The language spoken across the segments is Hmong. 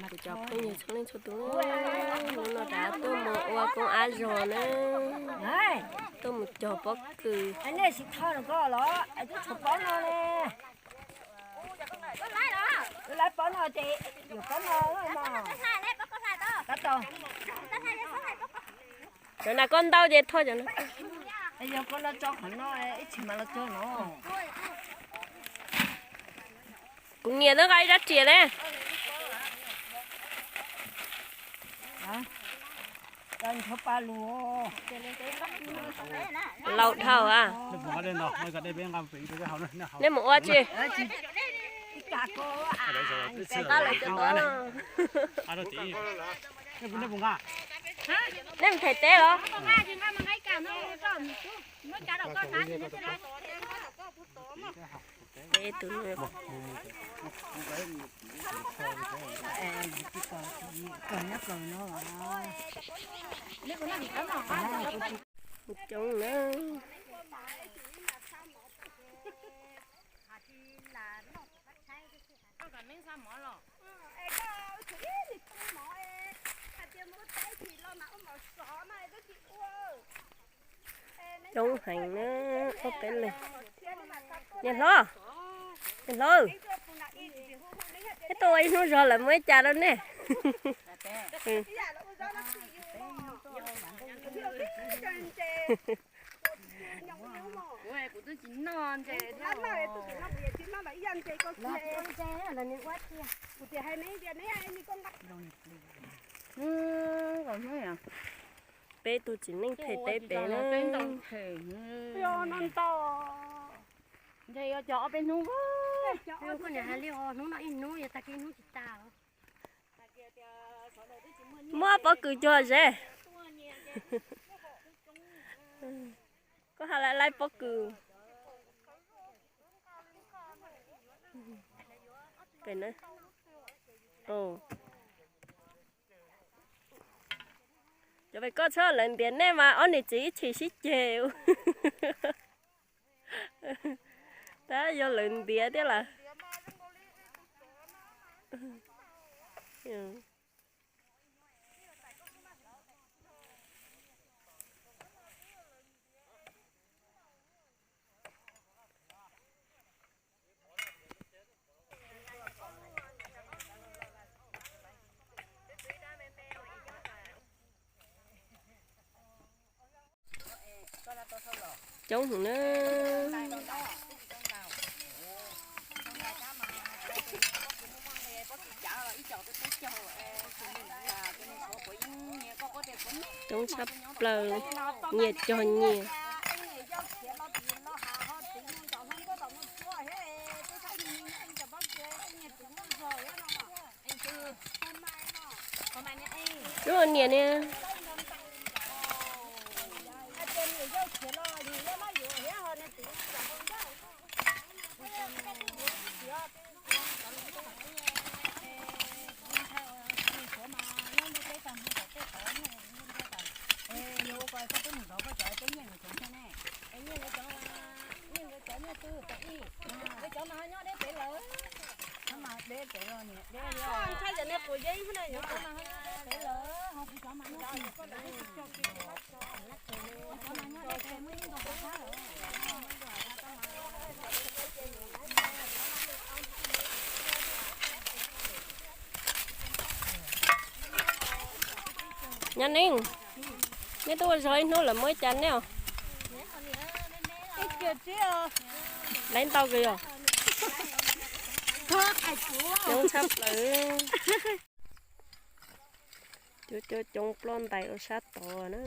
Kuv cov phooj ywg txhua leej txhua tus, hnub no rov tuaj mus ua koob ab zog na, tuaj mus cog pob kws. Nej tsis tho rau koj los twb tshuav pob no ne. Twb laib pob no ces yuav pob no mog. Tab tom. Cov na koj ntau ces tho cov no. Yog koj los tso qhov no, ib txhis mas los tso no. Kuv nyiam lub nqa ib rab riam ne. Laus dhau a. Nej mus ua tsi? Nej mus them teb los? Peb tus coob na. Coob heev na, ob peb leeg. Niam hlob, niam hlob, peb tuaj ua ib hnub zog lawm muaj ib cas rau nej? Peb tug txiv neej them teb pem na. Nthe yuav cog ob peb hnub. Hnub no ib hnub, yog tag kis hnub tsis tas. Muab pob kws cog ze. Koj ha laib laib pob kws. Pem na. Cov pem koj txhob lawv ntiav nej mas ob niam txiv ib chim sib ceg. Tab yog lawv ntiav thiab lawm. Coob heev na. Coob tshaj plaws, nyias cog nyias. Lub niam ni. Nyob Neeb, neb twb ua zog ib hnub lawm muaj ib cas neb os? Laib ntau kawg yog? Coob tshaj plaws. Coob coob coob ploj ntais rau sab tod na.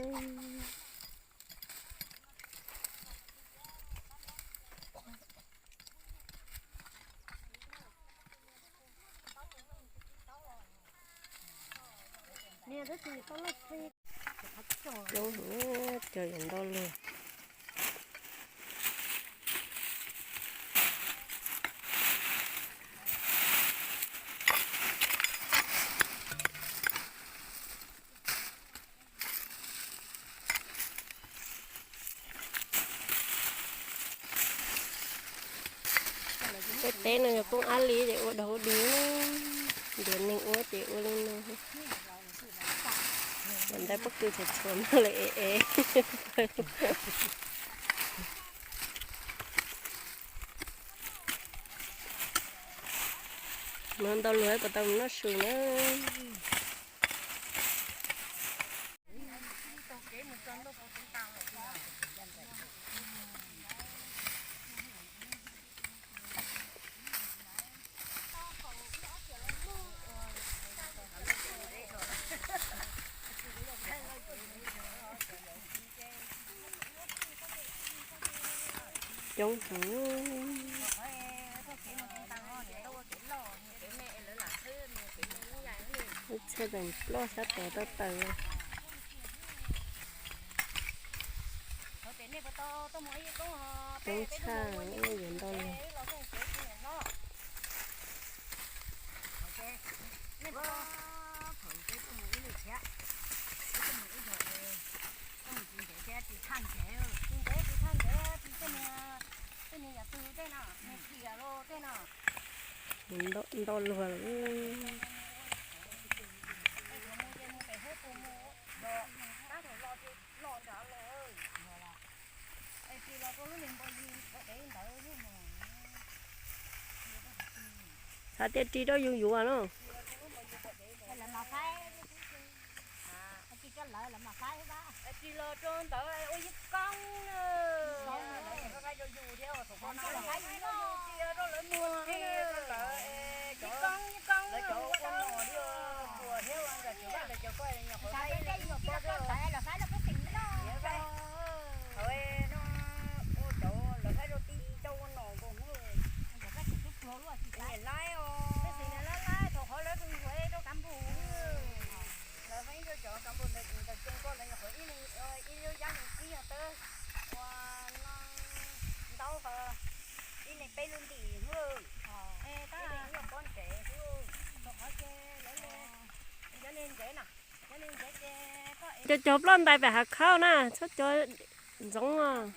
Coob heev, cog yam ntau lug. Peb teb no yog koob ab li ces ua dog ua dig. Ntiav neeg ua ces ua li no. Ua ntawd pob kws tshua tshua no lawm es es. Mus ntau luag puas tau mus noj su na. Coob heev. Lub tsheb peem ploj sab tod tau taws. Coob tshaj, yuav ntau li. Ntau luag lawm. Xav tias ris rau yus yuav no. Ris los rau ntawd ua ib koob na. Ib koob ib koob ua no thiab, kuam thiab ua nkawd tsis vaj lawv cov koj nyuam qhuav saib ib leeg ib pob xwb. Thaum no ua cov lawv saib rau tib cov ua nom nkaus. Niam laib os. Thaum qhov lawv tus ntsuav rau kav npus, lawv ib cov kav npus ntawd ces nkawd cov koj lawv nyuam qhuav ib leeg ib lub yab leeg ib yog tawb ua no ntau hos ib leeg peb lub ntim xwb. Ib leeg ib nyuag pob ntsev xwb. Cov cog ploj ntais pem hav khauj na, txhob cog ntxoov os.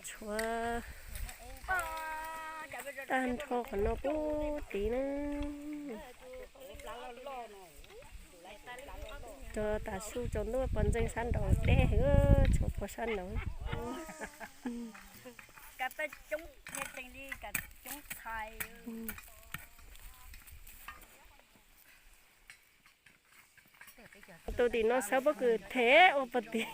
Tshuav tag nrho qhov no pub tid na. Rau tav su tsaus ntuj pos ntxeeg sab nraud deb heev, tshuav pos sab nraud. Tus tim no sawv pob kws them ua pog tim.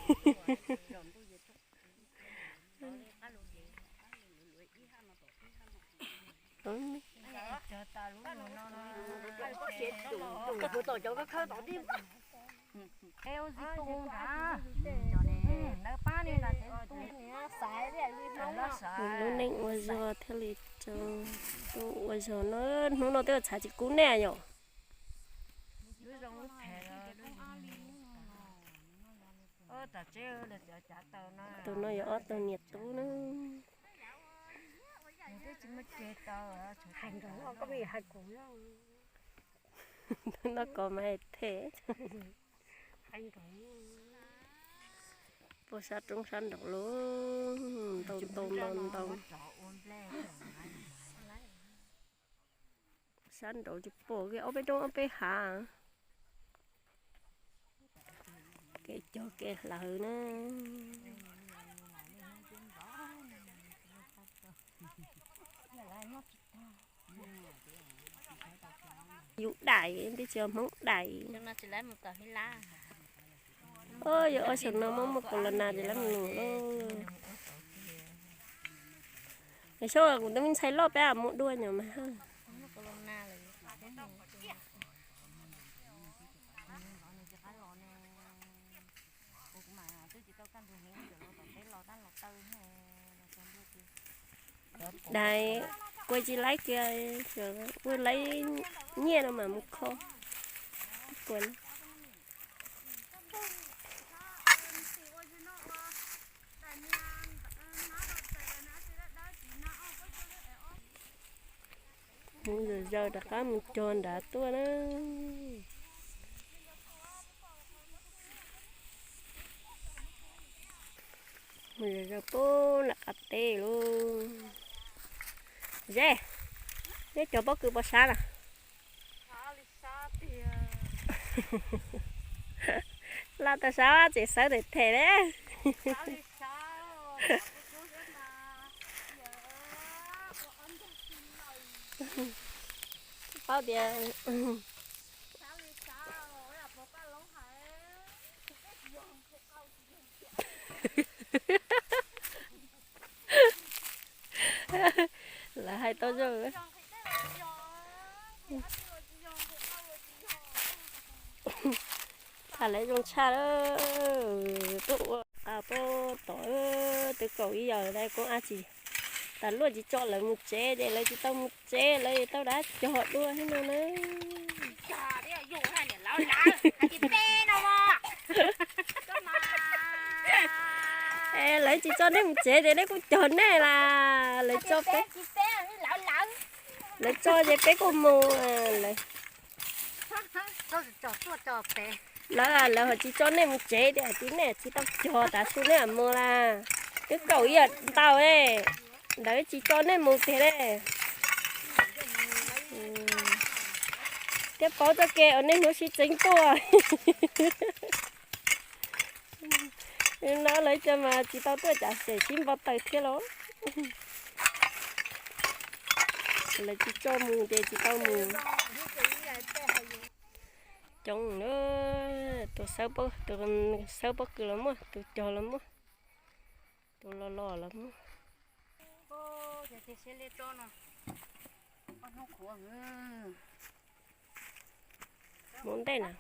Lub neej ua zog thiaj li tau tuaj ua zog no, hnub no twb txhav tsis kub nej yom. Tus no yog ob tug niam tub na. Noj kos mas them. Puag sab roob sab nraud lawm, ntau ntau ntau ntau. Sab nraud tsis pom kiag ob peb roob ob peb hav. Kev cog kev hlawv na. Yus daim twb tsis yog Hmoob daim. Yog ob saum no muaj muaj corona ces lawv mus lauj. Saib kuv tus me ntxhais loj peb mus dua nyuam mas. Dais, kua tsis laib kiag, ua laib nyiaj no mas mus kho. Kua na. Mus zom zaws rov qab mus cog nrad tuaj na. Mus zom zaws puag nram qab teb lauj. Ze, neb cog pob kws puas sab na? Laj tau sab tseem sawv them them le. Paub tias lawv hais tau zoo. Tham lawv zoo tshaj, tuaj ua qa tuaj tom twb kaum ib yam dab kuj ab tsi. Tas luaj tsis tso lawv mus tsev ces lawv tsis tau mus tsev, lawv tau dab cog dua thiab no na. Lawv tsis tso nej mus tsev ces nej kuj cog nej las, lawv tso peb, lawv tso ces peb kuj mus. Lawv, lawv ho tsis tso nej mus tsev tias tib nej tsis tau cog tav su nej mus las. Twb kaum ib yam ntau, lawv tsis tso nej mus tiag le. Thiab paub txoj kev uas nej hnub sib txeeb tuaj. No lawv cov mas tsis tau tuaj cav xyem sib npau taws thiab los. Lawv tsis tso mus ces tsis tau mus. Coob na, tus xawb pob kws los muaj, tus cog los muaj, tus los los los muaj. Mus ntej na.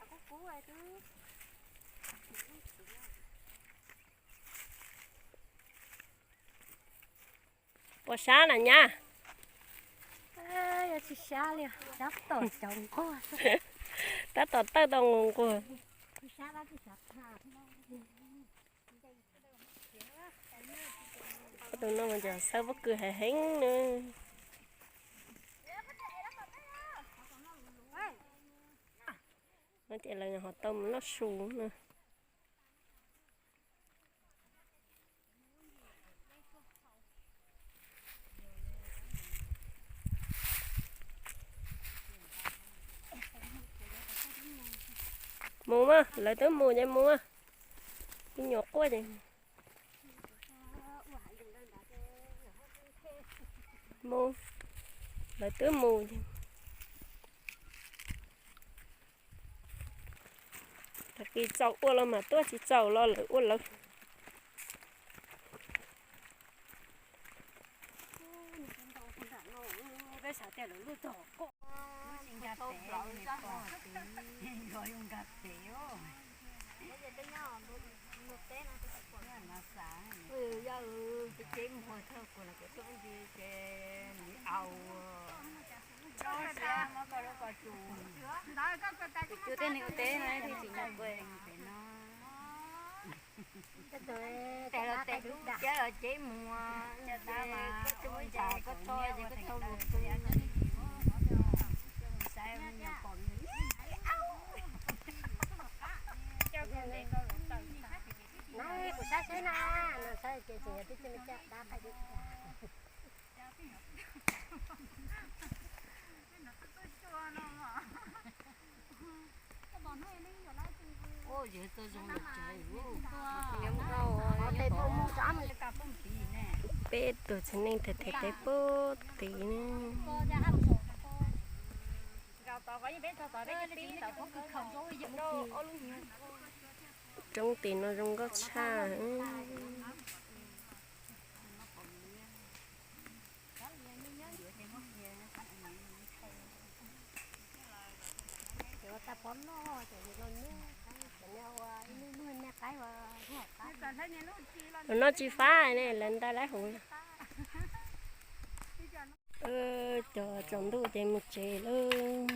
Puas sab na nyab? Tab tom tawj tau nqus nqus. Tus no mas xawb pob kws heev heev na. No ces lawv ho tau mus noj su na. Mus mas, lawv twb mus ces mus mas. Me nyuam quaj ces mus, lawv twb mus ces. Tag kis txaus ua los mas tuaj, tsis txaus los lawv ua lawv. Tes los tes dub cab los ceb mus, koj tso ces koj tau lus tu. Kuv sab seb na, no sab ces tseem yog tib tug me caj dab qhais. Peb tug txiv neej them them peb puag tid ne. Roob tim no zoo nkauj tshaj. Tus no tsis fab ne, lawv ntais laib hauv. Cov tsaus ntuj ces mus tsev lawm.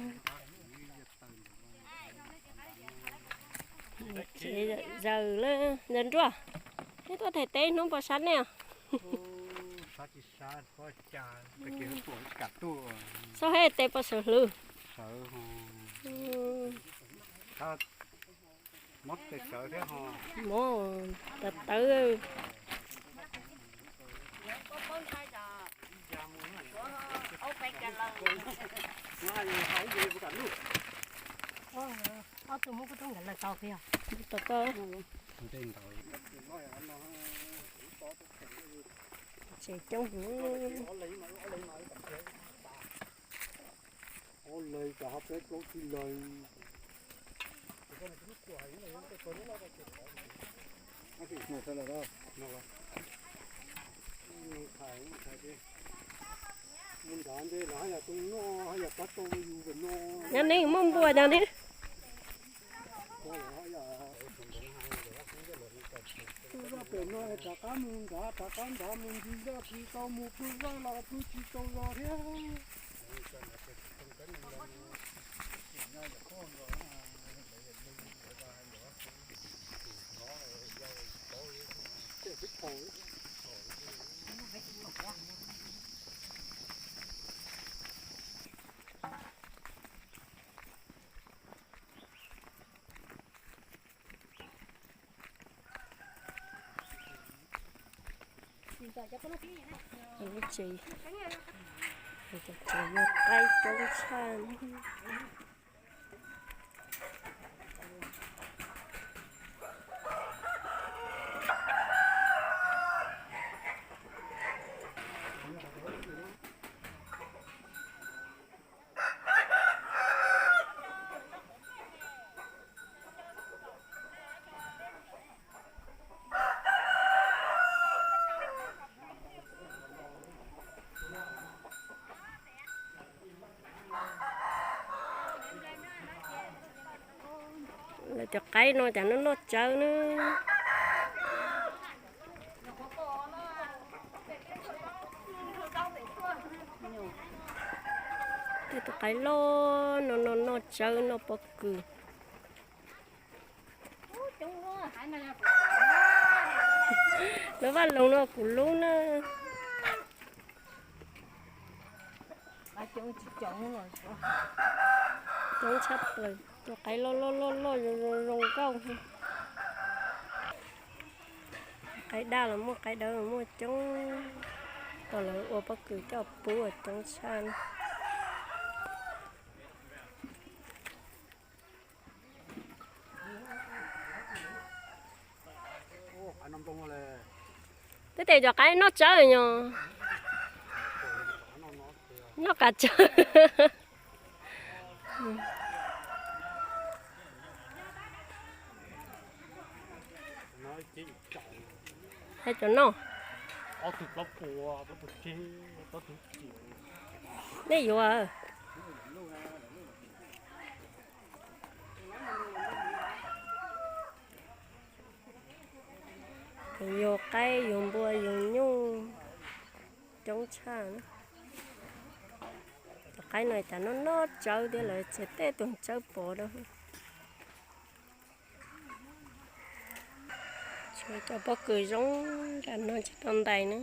Mus tsev zaws lawm. Nruas, neb tuaj them teb hnub puas sab nej os? Tsis sab, tsis kam tuaj. Txhob hais tes pov sawv hlwb. Sawv, mob tes sawv thiab ho. Mob tawv tawv. Ob tug muab kuv tub nkawd lawm tau thiab. Tau tau. Tsev coob heev. Ob leeg, cov ho peb plaub tsib leeg. Mus nrad ntej los haj yam tau noj, haj yam pab tau yus pem no. Nyob neeg muaj npua cov ni. Zaj pem no rov qab mus nrad, rov qab nrad mus ncig zaj pw tau mus pw zaj los pw tsis tau los thiab. Lub tsev, lub tsev yuav qaib coob tshaj. Lawv cov qaib no cas noj noj tsawb na. Tej tus qaib loj no noj noj tsawb noj pob kws. Lub vaj loog no kuv lub na. Coob tshaj plaws, tus qaib loj loj loj loj zoo zoo nkauj. Qaib daj los muaj, qaib dawb los muaj, coob. Tom lawv ua pob kws coj pub coob tshaj na. Twb tias cov qaib noj tsawb nyog, noj qab tsawb. Hais cov no. Nej yuav. Yus qaib yus npua yus nyuj coob tshaj. Tus qaib no cas noj noj tsawb thiab, lawv tsev tej tus tsawb pov rau. Tshuav cov pob kws zoo nram no tsis tau ntais na.